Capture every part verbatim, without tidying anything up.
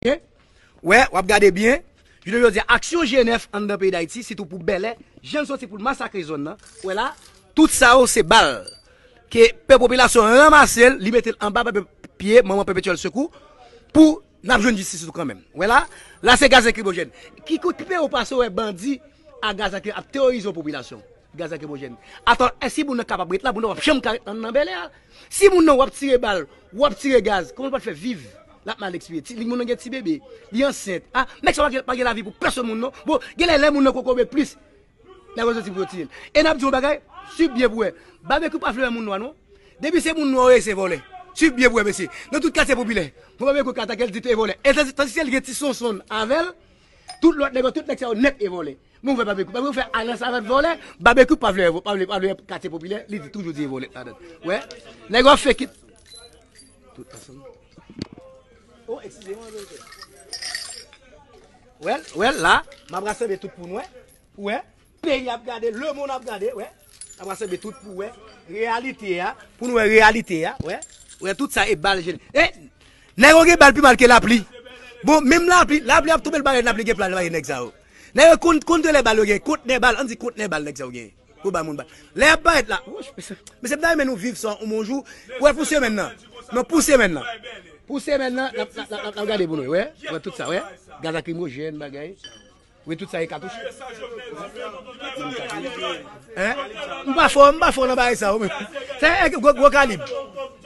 byen. Wè, w ap gade byen. Jounen jodi a, aksyon G N F anndan peyi Dayiti, sitou pou Bèlè, jan l soti pou l masakre zòn nan. Wè la, tout sa yo se bal. Ke pè popilasyon ranmase l, li mete l anba pye manman Pèpetyèl Sekou pou n ap jwenn jistis nou kanmenm. Wè la, la se gaz lakrimojèn. Ki kote w pase wè bandi a gaz lakri ap teworize yon popilasyon? Gaz lakrimojèn. Atò, èske moun nan kapab ret la? Moun nan p ap janm ka ret nan, nan Bèlè a. Si moun nan w ap tire bal, w ap tire gaz, kòman l pral fè viv? L ap mal ekspire. Ti, moun nan gen ti bebe, li ansent. A, nèg sa pa gen, pa gen lavi pou pèsonn moun non. Bon, genlè lè moun nan kokobe plis, nèg yo soti pou yo tiye l. E n ap di yon bagay, swiv byen pou wè. Babekyou pa vle wè moun nwa non. Depi se moun nwa yo ye, se vòlè. Swiv byen pou wè, mesye. Nan tout katye popilè, pou Babekyou ka atake l, di tout e vòlè. E tandis, tandis ke l gen Ti Sonsonn avè l, tout lòt nèg yo, tout nèg sa yo nèt e vòlè. Men w wè Babekyou, Babekyou fè alyans avèk vòlè, Babekyou pa vle, pa vle, pa vle katye popilè, li di toujou di e vòlè ladan. Wè, nèg yo ap fè kit. Tout ansanm. Oh, eskize mwen, Babekyou. Wè, wè, la, m ap rasanble tout pou nou, wè. Wè, peyi ap gade, lemonn ap gade, wè. M ap rasanble tout pou wè reyalite a, pou nou wè reyalite a, wè. Wè, tout sa e bal jene. E, nèg yo gen bal pi mal ke lapli. Bon, menm lapli, lapli ap tonbe l bare lapli gen plan bare nèg sa yo. Nèg yo konn, konn de lè bal yo gen, kontnè bal, ann di kontnè bal nèg sa yo gen. Pou bay moun bal. Lè y ap parèt la, wouch, mesye, mesye, m ta renmen nou viv sa yon bon jou. Wè, pou semèn nan. Non, pou semèn nan. Pou semèn nan, n ap, n ap, n ap, n ap gade pou nou, wè. Wè, tout sa, wè. Gaz lakrimojèn, bagay. Wi, tout sa e katouch. Hein? M pa fò, m pa fò nan bagay sa yo, men. Se, e, gwo, gwo kalib.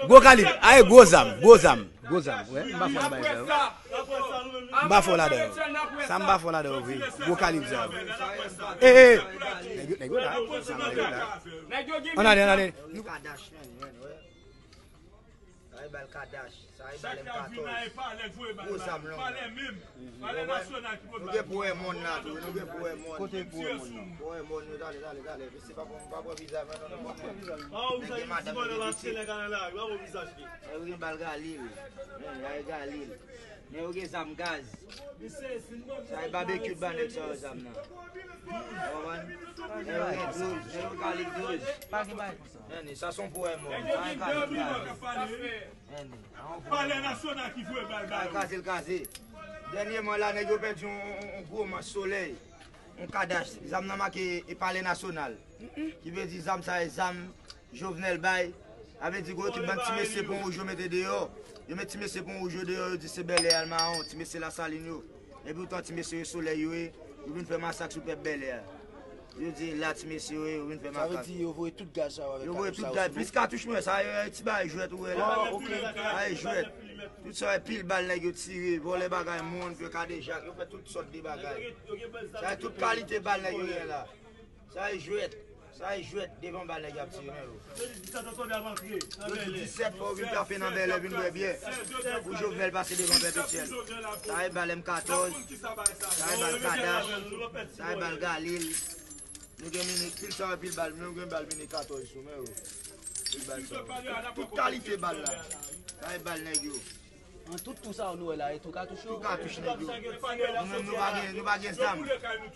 Gwo kalib. A, e gwo zam, gwo zam, gwo zam. Wè, m pa fò nan bagay sa yo. M pa fò ladan yo. Sa m pa fò ladan yo, vre. Gwo kalib sa yo. E, e. Nèg yo, nèg yo la. Nèg yo la. Ann ale, ann ale. Sa e bal Kadash, sa e bal M katòz. Gwo zam long. Nou gen pou wè mòn la tou, nou gen pou wè mòn. Kote pou wè mòn nan? Pou wè mòn yo, tale, tale, tale. Mesye pa pran, pa pran vizaj mwen non, non, non. Nèg gen madanm, nèg gen pitit. Nèg yo gen bal Galil. Men, la e Galil. Nèg yo gen zam gaz. Sa e Babekyou ba nèg sa yo zam nan. Ou konprann? Nèg yo gen douz, nèg yo kalib douz. Pa gen bagay konsa. Men, sa se yon pwoblèm, mwen. Sa e kalib gaz. Men, a yon pwoblèm. Palè Nasyonal ki voye bal ba yo. Sa e kaze l kaze. Dènyèman la, nèg yo pèdi yon, yon, yon gwo manch Solèy. Yon Kadash. Zam nan make e Palè Nasyonal. Ki vle di zam sa e zam Jovenel bay. Sa vle di gwo ekip bann ti mesye Pon Wouj yo mete deyò. Yo met ti mesye Pon Wouj yo deyò, yo di se Bèlè al mawon, ti mesye Lasalin yo. Epi poutan ti mesye yo Solèy yo ye, yo vin fè masak sou pèp Bèlè a. Yo di la ti mesye yo ye, yo vin fè masak. Sa vle di yo voye tout gaz sa yo avèk katouch sa yo sou nou? Yo voye tout gaz, plis katouch mwen, sa yo, ti bagay jwèt ou wè la. Ah, ok. Sa e jwèt. Tout sa yo, pil bal nèg yo tire, vòlè bagay moun, fè kadejak, yo fè tout sòt de bagay. Sa e tout kalite bal nèg yo gen la. Sa e jwèt. Sa e jwèt devan bal nèg y ap tire nan yo. Yo di disèt fò w vin frape nan Bèlè, vin bwè byè. Pou Jovenel pase devan Pèpetyèl. Sa e bal M katòz. Sa e bal Kadash. Sa e bal Galil. Nou gen mini, pil sa yo, pil bal. Nou gen bal mini katòz sou men yo. Pil bal sa yo. Tout, tout kalite bal la. Sa e bal nèg yo. An tout tou sa yo nou wè la, e tou katouch yo? Tou katouch nèg yo. Nou menm nou pa gen, nou pa gen zam.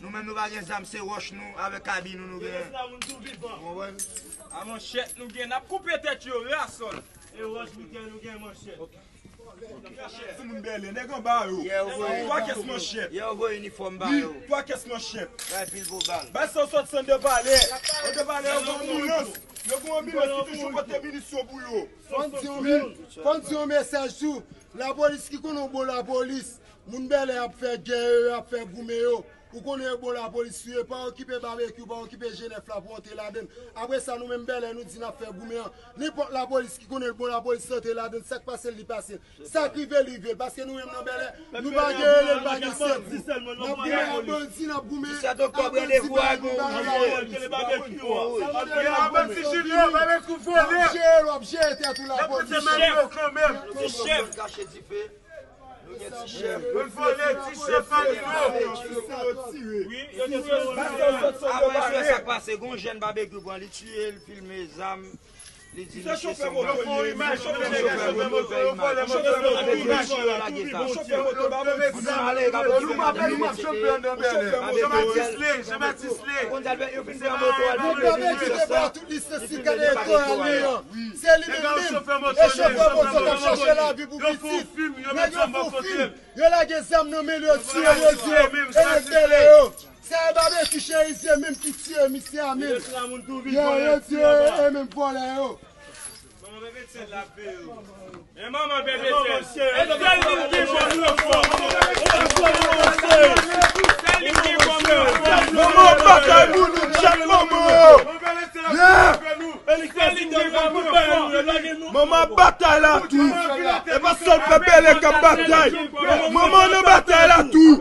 Nou menm nou pa gen zam, se wòch nou avèk kabi nou nou gen. Ou konprann? A manchèt nou gen, n ap koupe tèt yo, rasòl. E wòch nou gen, nou gen manchèt. Sou moun Bèlè, nèg anba yo. Twa kès manchèt. Yè yo voye inifòm ba yo. Twa kès manchèt. Bay pil gwo bal. Bay sa w sòti anndan palè. Anndan palè yo gen anbilans. Yo gen anbilans ki toujou pote minisyon pou yo. Fò n di yon me-, fò n di yon mesaj tou. Lapolis ki konnen w bon lapolis. Moun Bèlè ap fè gè yo, y ap fè goumen yo. Ou konnen yo bon lapolis ou ye. Pa okipe Babekyou, pa okipe G N F la pou antre ladann. Apre sa, nou menm Bèlè, nou di n ap fè goumen an. Nenpòt lapolis ki konnen l bon lapolis, antre ladann. Sa k pase l, li pase l. Sa k rive l, rive l. Paske nou menm nan Bèlè, nou pa gen rele, n pa gen sèkou. N ap goumen ak bandi, n ap goumen ak bandi, bandi pa gen lapolis. N ap jere l, w ap jere tèt ou lapolis. Ti chèf. Nou gen ti chèf. Yo vòlè ti chèf Alino. Wi, yo te vòlè. Apre sa, sa k pase, gon jèn Babekyou pran, li tiye, li filme zam. Se chofè moto li ye. Chofè moto, yo vòlè moto, yo vòlè moto, yo vòlè moto. Chofè moto, ba mwen. Yo pa pè nou ap chofè anndan Bèlè. Jean-Baptiste Lé, Jean-Baptiste Lé. Nèg la vin kite bò tout lisansi gade elektoral li an. Se li menm menm. E chofè moto k ap chache lavi pou pitit. Nèg yo fout fim. Yo lage zam nan men l, yo tiye, yo tiye. E nèg Bèlè yo. Se Babekyou Cherizier menm ki tiye misye a menm. Yo, yo tiye e menm vòlè yo. Manman bebe sèl la pe yo. E manman bebe sèl. E sèl li ki bon yo fò. Sèl li ki bon yo fò. Manman batay pou nou, chak manman yo. Yeah. Manman batay la tou. E pa sèl pèp Bèlè k ap batay. Manman nan batay la tou.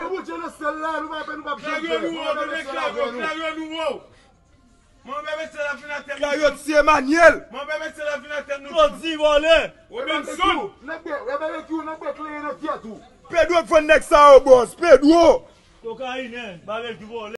Klaryo tiye Manyèl. Claudy vòlè. Pedro k vann nèg sa yo, bòs. Pedro. Kokayinè, Babekyou vòlè.